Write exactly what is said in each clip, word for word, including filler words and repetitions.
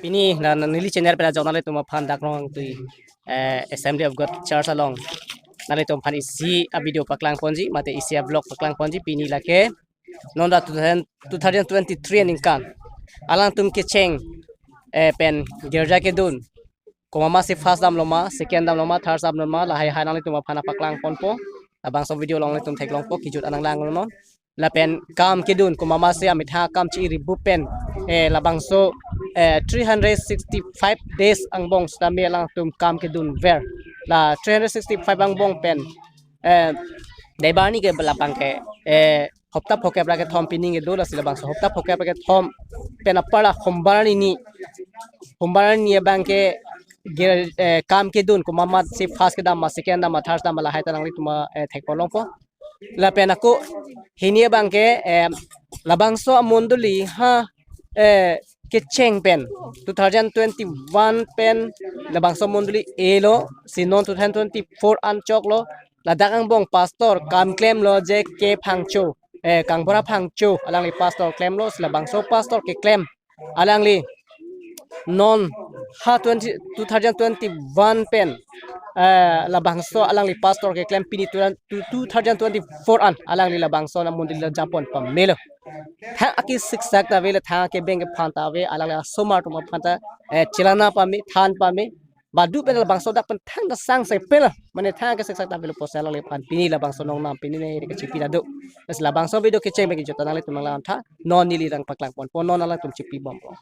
Pini na, na neli channel pen ajok nanglitum aphan dak Rongtui, eh, Assembly of God Church along nanglitum aphan isi a video paklang ponji, mate isi a vlog paklang ponji. Pini lake non ta two thousand, two thousand twenty-three aningkan alangtum kecheng, eh, pen girja kedun, komatsi first damlo ma, second damlo ma, third damlo ma, lahai hai nanglitum aphan paklang ponpo. Labangso video along nanglitum theklongpo, kejut anang langnon. Lapen kam kedun, komatsi amethang akam chi-iri bupen, eh, labangso, eh, three hundred sixty-five days angbong sitame alangtum kam kedun ver. La three hundred sixty-five angbong pen, eh, dei barni ke labang ke, eh, hopta phokep ra kethom pining kedo, lasi labangso hopta phokep ra kethom pen apar la hombar ni ni, hombar ni abang ke gir-, eh, kam kedun, komatsi first kedam ma, second dam ma, third dam ma, lahai ta nanglitum, eh, thek ponlongpo. Lapen ako hini abang ke, eh, labangso amondoli ha, eh, kecheng pen two thousand twenty-one pen labangso mondoli elo, si non two thousand twenty-four an choklo. Ladak angbong pastor kam klemlo J K Phangcho, eh, Kangbura Phangcho, alangli pastor klemlo, si labangso pastor keklem alangli non ha twenty, two thousand twenty-one pen, eh, labangso alangli pastor keklem pini two thousand, two thousand twenty-four an alangli labangso amondoli la japon pamelo. Thang akesiksak ta ave, le thang akebeng aphan ta ave, alangli asomar atum aphan ta, eh, chelana pame, than pame. Badu pen labangso dak pen thang ta sang se pel, mane thang akesiksak ta avelo pusi alangliphan pini labangso nongnam pini ne kechipi ta do. Lasi labangso video kecheng pen kejut ta nanglitum nanglang tha, non neli nangpaklang ponpo, non alangtum chipi bompo.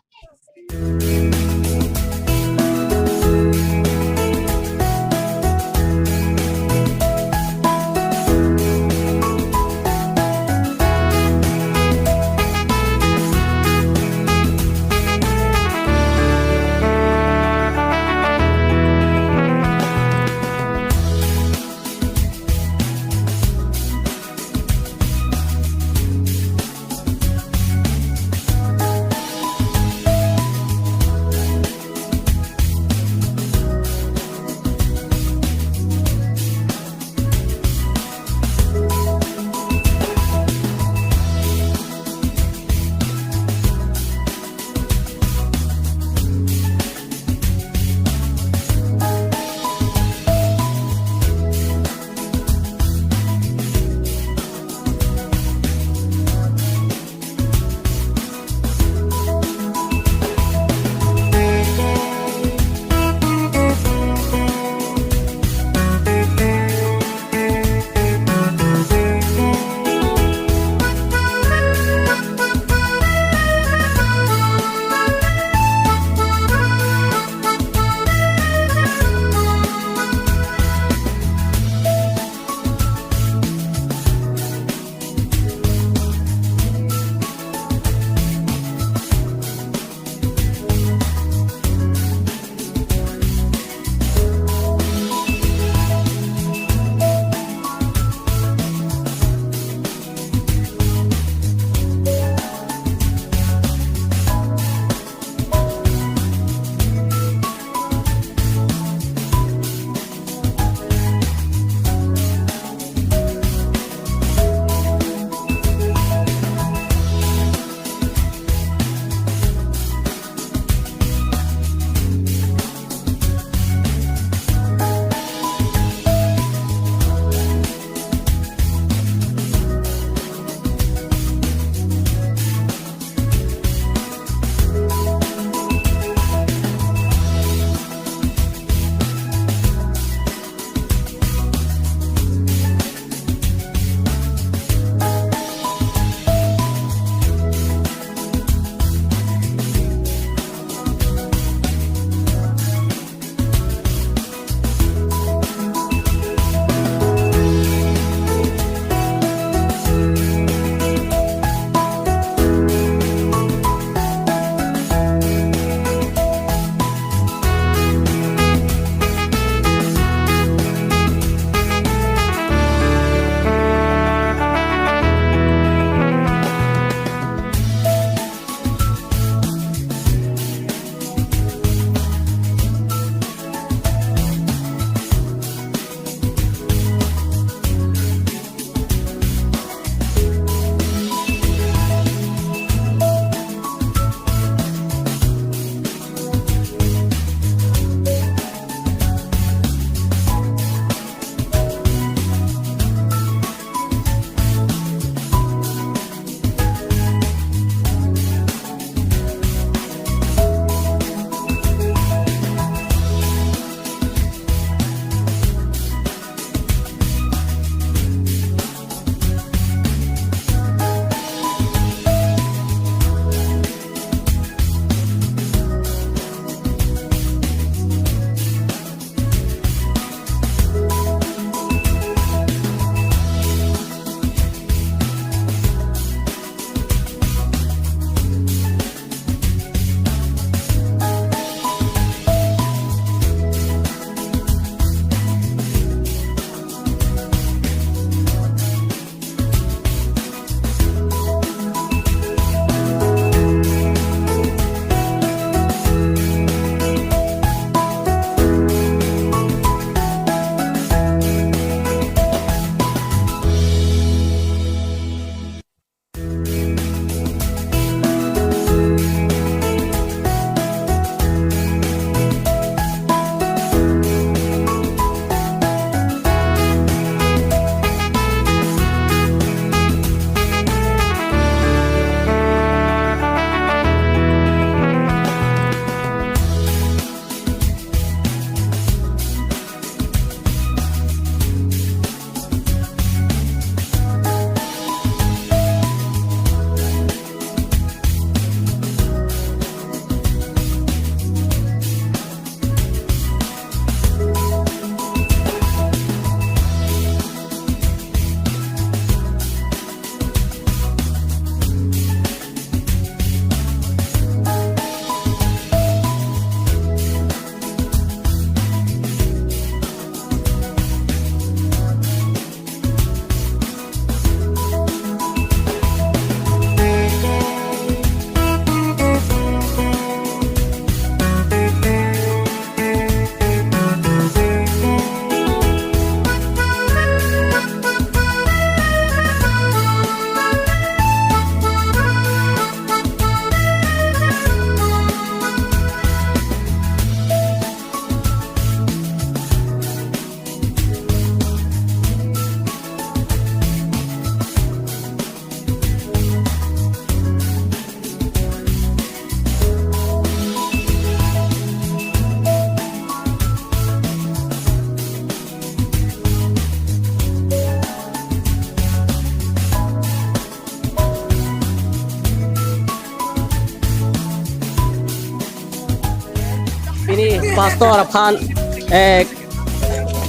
Ini pastor aphan, eh,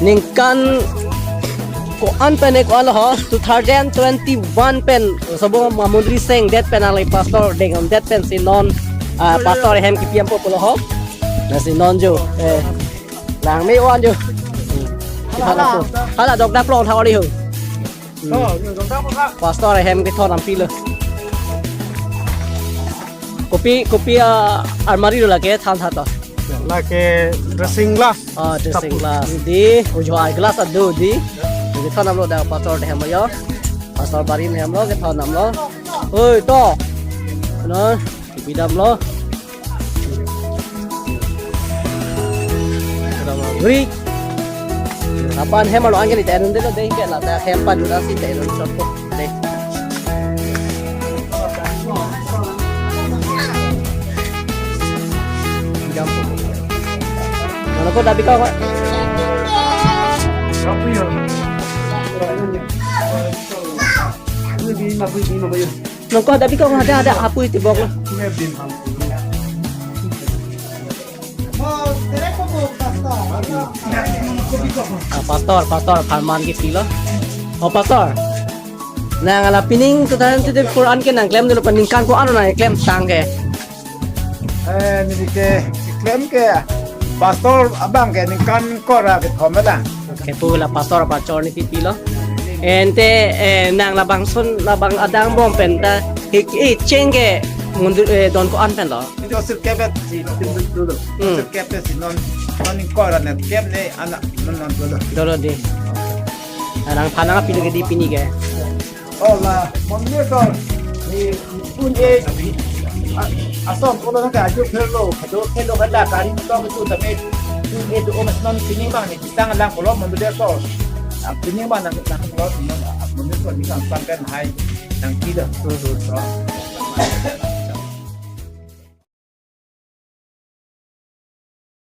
ningkan ko-an pen, eh, ko-an lo ho, two thousand twenty-one pen, sobo mamundri seng det pen alai pastor deng om det pen si non, ah, pastor ahem kipi ampo pulo ho. Lasi non jo, eh, lang me wan jo. Hala, hala. Hala jok dak plong thak ori ho. Hmm. Oh, ini dong dak plong thak. Pastor ahem kethon ampilo. Kopi, kopi, ah, almari lo lake than tha to. Lake dressing glass. Ah, dressing glass. Di, ujo eye glass adu di. Kethon damlo dak pastor ahem yo. Pastor barim ahem lo, kethon damlo. Oi, to. No, kopi damlo. Ri. Aphan hem alo anke ni tenun delo dei ke la ta hem pan dura si tenun shot ko dei. Jam ko. Mana ko dabi ka ko? Apa ya? Ini di, apa ini, apa ya? Nang ko dabi ka ko ada, ada apa itu bok lo? Ini bin. Ah, pastor, pastor, pharman kepilo. Oh, pastor. Nang ala pining two thousand twenty-four an ke nang klem dolo, peningkan ko-an nang klem tang ke. Eh, neli ke klem ke pastor abang ke ningkan kora ke thom la. Kepu la pastor pachor ni pipilo. Ante, eh, nang labangson, labang adang bom pen ta, hik, eh, cheng ke mundur, eh, don ko-an pen lo. Joseph kebet si, dulu. Hmm. Joseph kebet si non, non ingkoi ra net kem ne anak non non dulu. Dolo di. Anang phanang api lagi di pini ke. Oh la, mondir to. Ni pun e, a-, asom ko lo ka aju phelo, aju phelo ka la kari to ke tu tame. Pun e tu omas non pini bang ni kitang lang ko lo mondir to. Ah, pini bang nang, nang ko lo, nang, ah, mondir to ni kan sampai hai nang kida. Hmm, hmm. So.